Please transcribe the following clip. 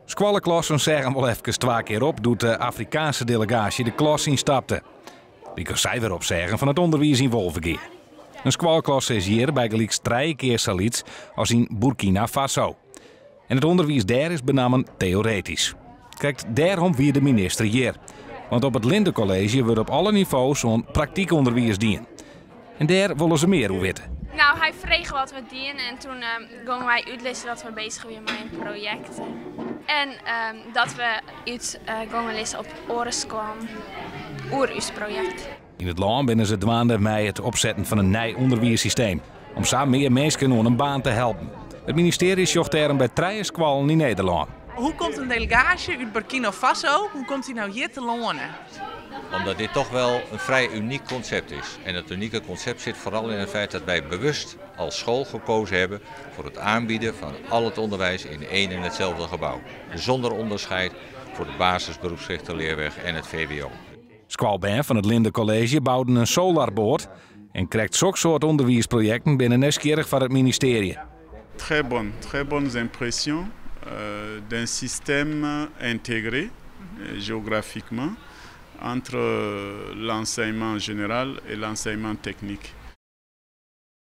Skoalleklassen seagen wol efkes twa kear op doe't de Afrikaanske delegaasje de klas ynstapte. Lykas sy wer opseagen fan it ûnderwiis yn Wolvegea. In skoalklasse is hjir bygelyks trije kear sa lyts as yn Burkina Faso. En it ûnderwiis dêr is benammen teoretysk. Krekt dêrom wie de minister hjir. Want op it Linde College wurdt op alle nivo's oan praktykûnderwiis dien. En dêr wolle se mear oer witte. Nou, hy frege wat we dienen en toen gongen wy útlizzen dat we bezich wienen mei in projekt. En dat we út gongen lizze op oare skoallen oer ús projekt. Yn it lân binne se dwaande mei it opsetten fan in nij ûnderwiissysteem om sa mear minsken oan in baan te helpen. It ministearje sjocht dêrom by trije skoallen yn Nederlân. Hoe komt in delegaasje út Burkina Faso, hoe komt dy no hjir telâne? Omdat dit toch wel een vrij uniek concept is. En dat unieke concept zit vooral in het feit dat wij bewust als school gekozen hebben voor het aanbieden van al het onderwijs in één en hetzelfde gebouw. Zonder onderscheid voor de basisberoepsgerichte leerweg en het VWO. Skoalbern fan it Linde College bouden in solarboat. En krekt soksoarte ûnderwiisprojekten binne nijsgjirrich foar it ministearje. Très bonnes, très bonnes impressions d'un système intégré géographiquement entre l'enseignement général et l'enseignement technique.